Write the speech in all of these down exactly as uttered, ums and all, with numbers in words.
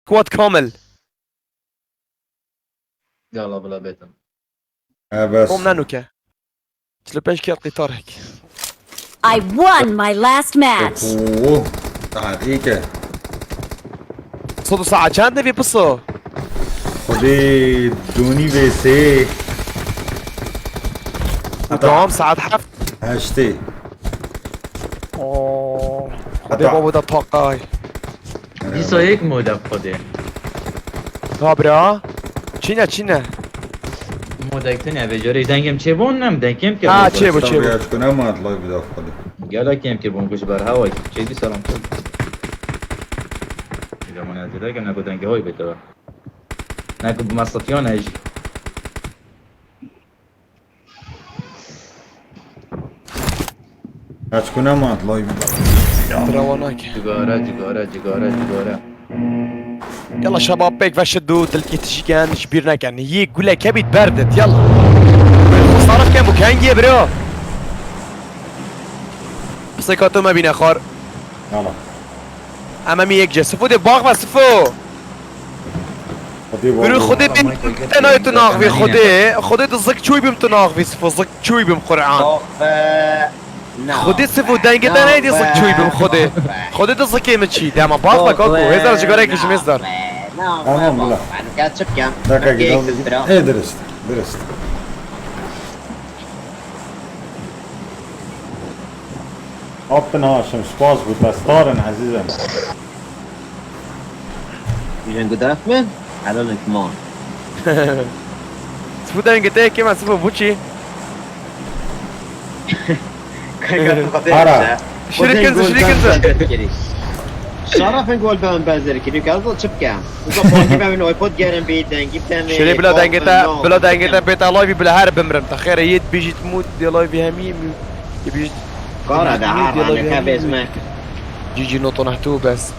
Squad kamil. Yalla bila bêtin. He bes. Bom ne nuke. Çil û pênc kêr qîtarek. I won my last match. Oo. Saet î ke. Sed û saet çend devî piso? Xwedê donî vê sê. Dam saet heft. Heştê. Oo. Heta- Xwedê babo da taqay. Dîsa yek modek xwedê. Ha bira. Çîne çîne. Modek tine ve jore dengim çê bon nem dengim ki. Ha, çê bu, çê bu. Tabii aşkına mı atlar bir daha Xwedê. Gela kem ki bon kuş ber hava çê dî salam kul. Zaman azile ki ne ku denge hoy bete. Ne ku bu masatiyan ej. Aşkına mı atlar bir daha. Bira wana ke. Cigara cigara cigara cigara. Yalla şebab pek veşid û dilkî tişîken ji bîr nekin. Yê gule kebît berdit yalla. Sarif kem û kengê bro. Piseka tu me bîne xwar. Yalla. Em em yek ce. Sifo de bax ve sifo. Xwedê Bro var. xwedê bin te nayê tu naxvî xwedê. Xwedê tu zik çûy bim tu naxvî sifo zik çûy bim Qur'an. Dox be. Xwedê sifo dengê te neyê zik çûy bim xwedê. Xwedê tu zikê min çî. Dema bax ve kaku. Hêzar jigarek ji mêzdar. Tamam, bila. Gel çık ya. Dakika Gel gidelim. kız bira. E, dürüst. Dürüst. Abdin Haşim, spas bu, te star in ezîzim. Yüzün gudaf mı? Helal etme. Sifo dengê te kêma sifo bu çî. Hara. Şirkin, şirkin. Şarafın gol ben benzer ki. Newcastle çık ya. Uza ponki ben oypot gelen bir dengi tane. Şirê bila dengê te, bila dengê te bêta live bila her bimrim. Te xêre yê dibêjît mû dê live hemî mû. Dibêjît. Kara da ha ne ka bezme. G G noto nehtu bes.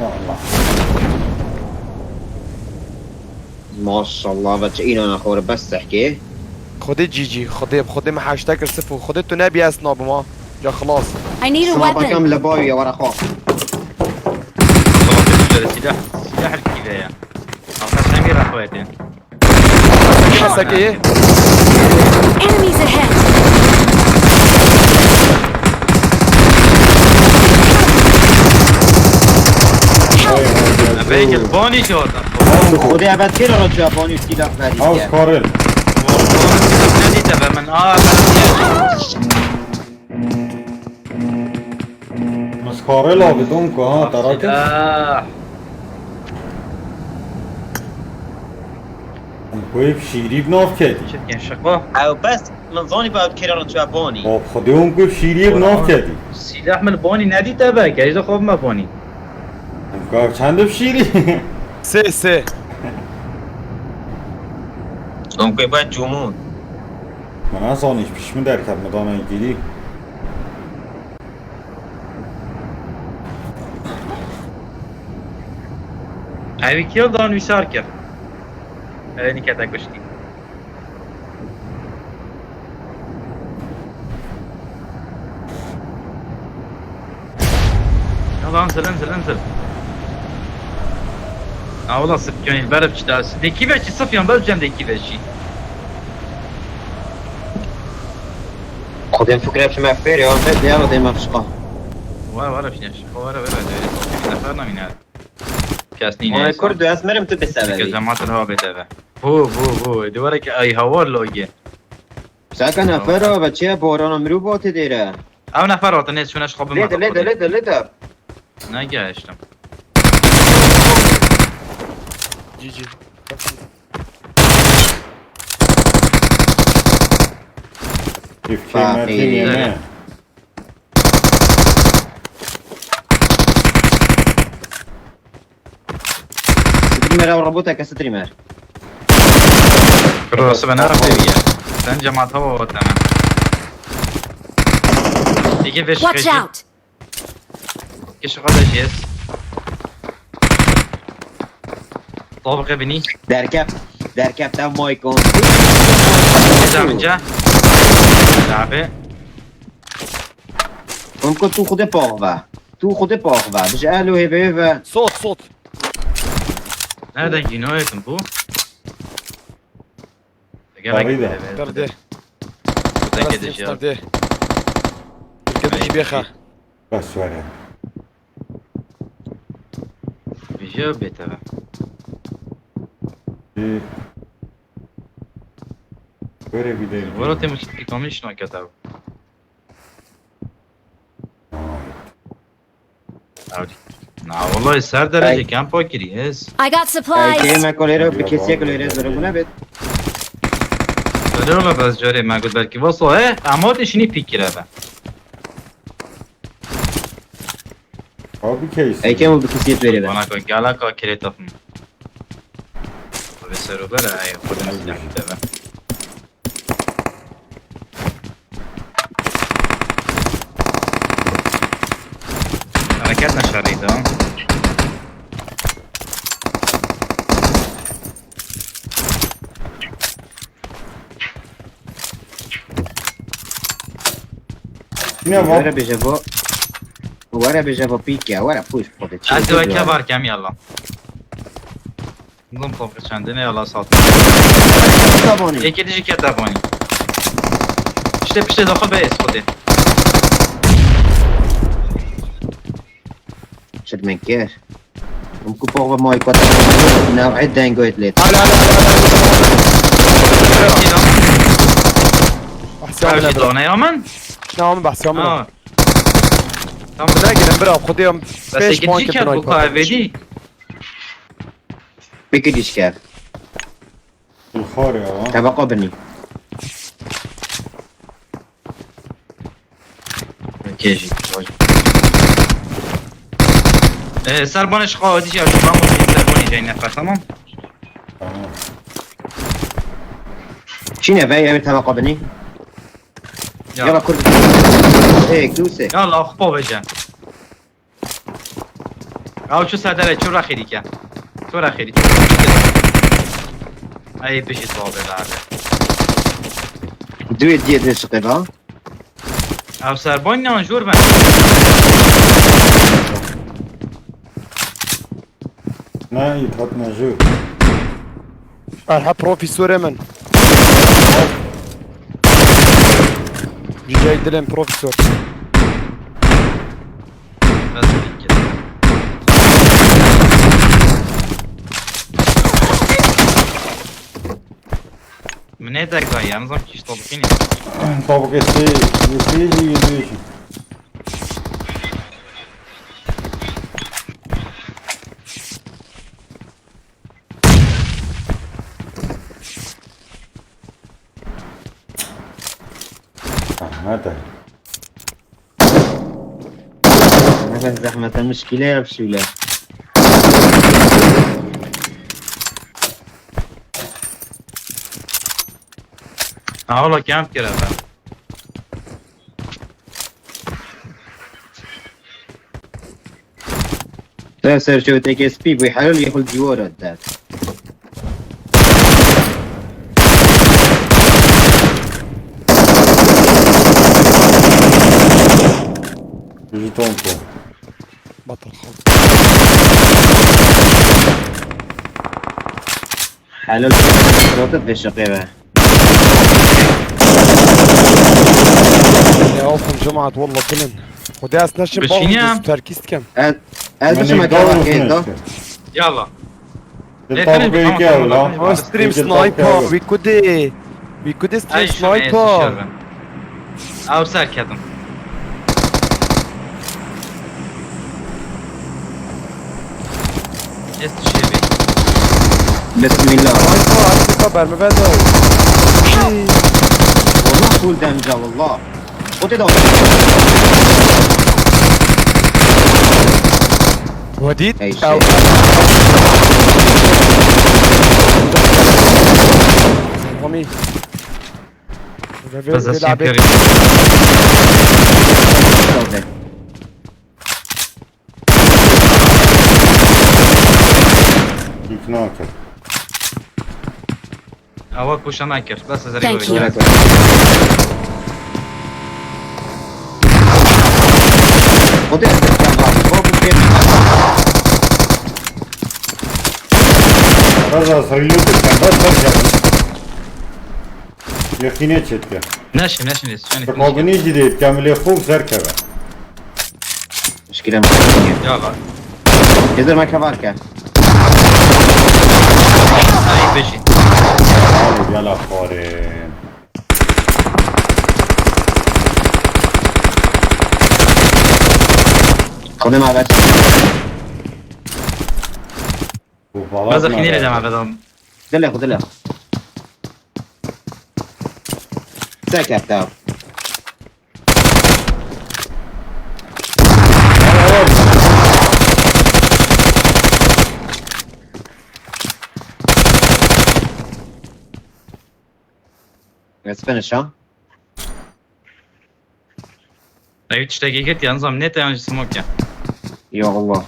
Ya Allah. Maşallah ve çi inana xor bes tehki. Xwedê G G, xwedê, xwedê me heşte kir sifo, xwedê tu nebî ez nabim ha. Ya xilas. I need a Sıma weapon. bakam le bayu ya wara xo. Tamam, bir sürü silah. Silah her kile ya. Arkadaşlar bir rahat edin. Seke ye. Enemies ahead. Ya belki bani ki orada. Xwedê evet kêra ra çuya bani silah verî. Haus Karel. Ne dite be min? Aa, ben Miskarel abi donko ha, tarakin. Silah. Koyup şiiri nav kedi. Çirkin şaka. Ew bes min zanî be ew kêra ra çuya bani. Bab xwedê hûn ku şiiriyê nav kedî. Silah min bani nedîte be, kejde xwe bime bani. Ka çend bi şiirî? Sê, sê. Donkoy ben cumun. Min ez zanî ji pişmin derket, min dana girî. Evi kill dan wîsar kir. Evi nikete kuştî. Yalan zil, inzil, inzil. Ha, wala sıkıyorsun, berip işte. Deki ve çi sıfyan, berip cem deki ve çi. Xwedên fikre çi me fêr ya, me diyar de me fişqa. Var, var, işte, var, var, var. Nefer namine. Kes nîne. Ay kurdu, ez merim tu Ke bisebebi. Cemaat ha bete be. Bu, bu, bu. Duvara ki ay hava logi. Saka nefer o, ve çiye borana mirû botê dêre. Ev nefer hatin, ne şuna şkabı. Lê de, lê de, lê de, lê de. Ne geçtim. G G. Keyfê me têniye me. Streamer ew robota ke streamer. Kırılası ben her hafta ya. Sen cemaat hava o tamam. İki beş. Watch out! Kişi kardeşiz. Tabaka bini. Derkep, derkep te Maykon. Zaminca. Abi. Hûn ku tu xwedê pax be. Tu xwe de pax ve. Bije elo hêve hêve. Sot, sot. Nereden giyiniyor yakın bu? Gel Sarıydı. gel, gel. Derdê. Burada Rastî gideceğiz. derdê. Tirke de jî bêxe. Bas were. Vijya bêteve. Bir... Böyle bir de... Valla temos que ficam isto não é que estava. Na vallahi ser derece Ay. kamp o kiriyiz. I got Ay, supplies. kême kolêre bi kesiyek lêre zere bûne bit. Öyle ola bas jore ma gud belki vaso he. Ama o da işini fikir eve. Abi case. Ay, kêm bi kesiyek lêre be. Bana koy gala ka kire tapım. Abi ser o kadar ay. Kodum silah bir de be. Hareket neşarıydı ha. Yine var. Were bije bo. Were bije bo pîke. Were puş xwe de. Hadi ve kebar kem yalla. Gum pop çendine yalla sat. Taboni. Eke diji ke taboni. İşte pişte daha be es xudi. Şirmenkêr. Em ku pox ve may kota. Nav'ê dengoyet lêt. Hala hala hala. Bahsiya min Karşı bira. dona ya min. Na min bahsiya min. Ha. Tam bira girin bira. Xwedê em Bes pêş eke puan diji kirdin ke ay bu ka evedi. Peki dişker. Xor ya. Tebeqa binî. Keji. Ee, Serbane şiqa diji ya şiqa mı Serbane jay nefer tamam. Tamam. Çine ve ev tebeqa binî. Ya. Yala kurd. Ey, duse. Ya la xpo veje. Ya şu sadere şu raxiri ke. Şu raxiri. Ay bir şey oldu abi. Duê diye de şiqe da. Ev Serbane ne jor ben. Ne iyi tat ne jü. Erha profesörê min. Cicay dilên profesör. Nasıl bir kere? Min ne dek da yalnız ama kişi topukini. Tabuk esti, esti yüzü için. Aha da. Nefes zehmete mişkile yapşıyla. Ha ola kamp kere ben. Te serçewteke spî bû helal yê xwe li cîwara didet. Ji ton ku. Batal xal. Helal rotet ve şaqê ve. Ya oxum cemaat walla bilin. Xwedê ez neşim Bişîne. Bavul terkîst kem. Ez, ez Min bişim ê ekava dawrû kê da. finish kir. Yalla. Di Efendim, tabuk ê tamam, kê tamam, ew tamam. la. Ama stream Ê, di sniper. tabuk ew. We could we could stream Ay şu neyse sniper. Şerben. Ew serketim. Ez dişê bê. Bismillah. Sniper, Afrika berme ver de. Wallah full damage ha, wallah. O te da. Wedît. Ey Ew. şey. Tommy. Ve Bas ve ez labe. yapıyorum. Îkna kir. Ava kuşa nakir. Bas ez Thank arayı you. koyayım. O te. Reza, reload dikim, bas, bas, bas. Yekînê çêdike. Neşin, neşin, neşin. Bi kabinî jî dê, kamilê xwe ser keve. Muşkile mi? Yala. Gezer me keval ke. Ay, beşi. Yala, yala, xwarê. Xwedê me ver. Bu bala Baza xînê le dema vedam. Dile xwe, dile. Seket ew. Let's finish, ha? Ew tiştekî ket yan zam net yan ji smoke ya. Ya Allah.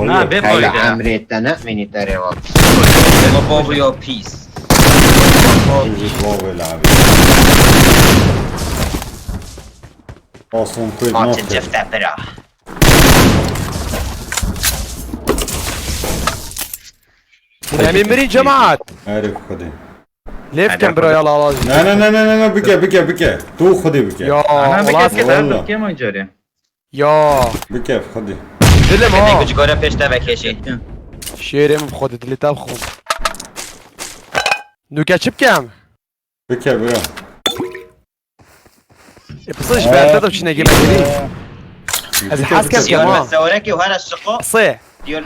Na, bê Heyla fayda. Emrê te ne minî te rê wal. Baba bu ya pîs. Baba pîs. Baba la abi. Olsun, quick. Hatin cefte bira. Hûn hemî mirîn cemaat. Erê xwedê. Lêv kem bira yala alajî. Ne, ne, ne, ne, ne, ne, bike, bike, bike. Tu xwedê bike. Ya, Ana bike, ulan. Bike, Wallah. Bike, man carê. Ya. Bike, xwedê. Dilim ha. Gucgore pêş te vekêşî. Şêrê min xwedê dilê te bixwim. Nûke çi bikem? Bike bira. E, pisê ji ber te de çine gême girî. Ez hez kem kem ha. Sewarekî û her şiqo. Pisê.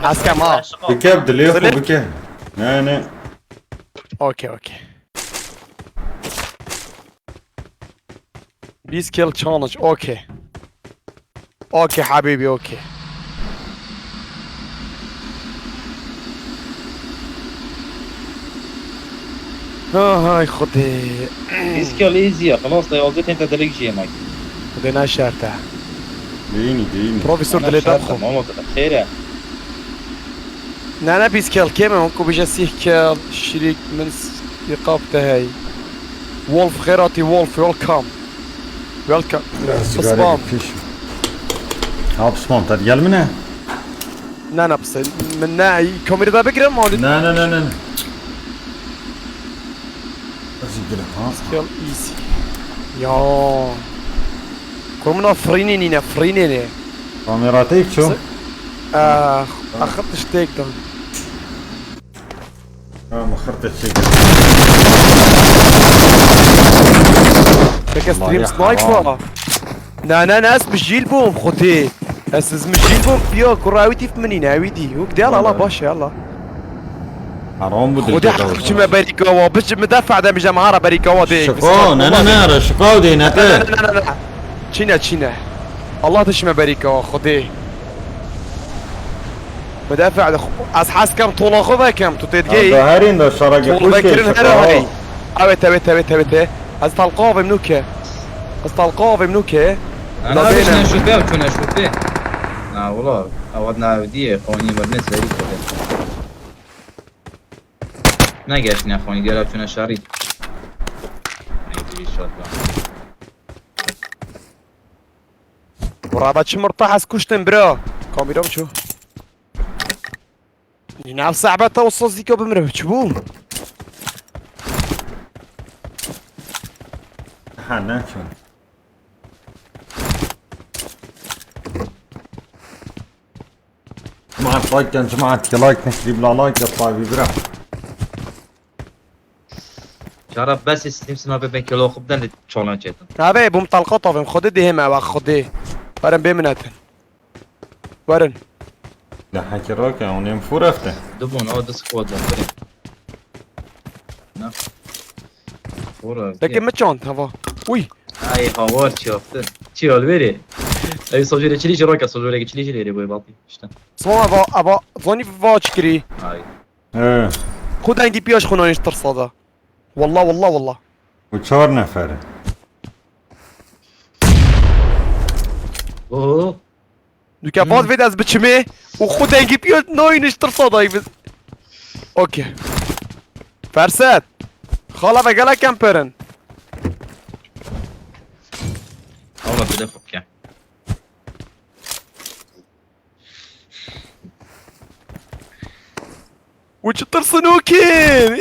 Hez kem ha. Bike dilê xwe bike. Ne, ne. Okey, okey. Bîst kill challenge, okey. Okey habîbî, okey. Ha, hay Xwedê. Bîst kill easy ya, xelas da yazdê tênte dilek jî yemek. Xwedê ne şert e. Deyînî, deyînî. Profesor dilê te bixwe. Mama xêr e. Ne, ne, bîst kill kêm e, hûn ku bêje sîh kill, şirîk min s-, îqab te hey. Wolf, xêr hatî Wolf, welcome. Welcome. Pismam. Pismam, te digel min e? Ne, ne, pisê. Min ne, kamerada bigirim, ma Ne, ne, ne, ne, ne. Ez ê girem, ha? Skill easy. Ya. Kurmuna frînê nîne, frînê ne. Kamera te ço? Ah, axir tiştek dan. Ha, min xirte çêkir. Peki stream sniper. Ne, ne, ne, ez mijîl bûm, xwedê. Ez, ez mijîl bûm, piya, kura ew dîf minî, ne, ew dî. Hûk de, Allah, baş e, Allah. Haram bu. Xwedê heq biçime berî gawa, biçime defa de mijeme hara berî gawa de. Şifa, ne, ne, ne, re şifa de, ne te. Ne, ne, ne, ne, ne. Çîne, çîne. Allah dişime berî gawa, xwedê. Bi defa de xwe, ez hez kem tola xwe vekem, tu tê digeyî. Da herîn de şara Tol vekirin her herî. Evet, evet, evet, evet, evet. Ez talqa avim nûke. Ez talqa avim nûke. Ana bêne. Çûne şûpê, çûne şûpê. Na, wala, ew navdiyê, qonî mirnê serî xwedê. Negeştine xonî, diyara çûne şerî. Neyse, inşallah. Brava, çi mirta hez kuştin, bro. Kameram çû. Nav saxbeta û sazîka bimrim, çi bû? Ha, ne çû. Cemaat like ken, cemaat like nekirî, bila like ya tabi bira. Cara bes stream sima be ben kelo xub den de challenge etin. Abi, bûm talqa tavim, xwedê dihê me ve xwedê. Werin bê minetin. Werin. Ne hekî rake, onê em fûr efte. Du bûn, o du squad bûn, birê. Na. Fûr efte. Peki mi çand, hava. Uy. Ay, hawar çi yaptı? Çi yol veri? Ay, sojere çili jiro ka, sojere çili jiro bu balti. İşte. Sonra ava, ava, zoni va çikiri. Ay. He. Xwe dengî piyaş xwe nayîn ji tirsa de. Wallah, wallah, wallah. Bu çar nefer e. Oo. Duke vat vê dest biçimê û xwe dengî piyaş nayîn ji tirsa de. Okey. Ferset. Xala ve gelek kemper in. Ama bir de fıkke. Û çi tirsinokên!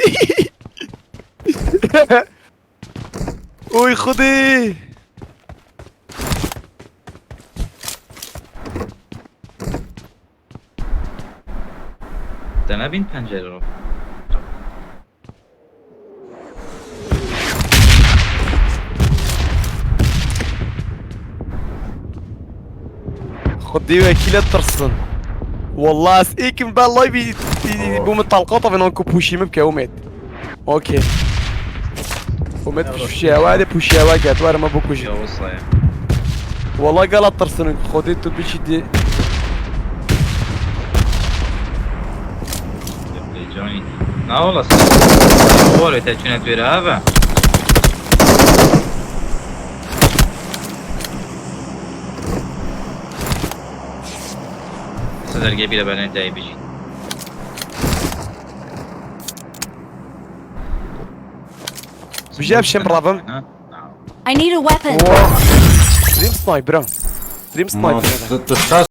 Oy xwedê! Te nebîn pencerê ro. Xwedê wekîle tirsin. Wallah ez êkim ben live bû min talqata ve nanku pûşî min bike Umed. Okey. Umed pûşî ewa de pûşî ewa get were me bikujî. Yavuz sayı. Wallah gala tirsin Xwedê tu biçî di. Johnny. Ne olasın? Bore te çüne tüyre abi. Siz erge bile bana değmişin. Bijî ev şem ravim. Ha? I need a weapon. Wow. Stream sniper ha. Stream Ma sniper. tu tu şaş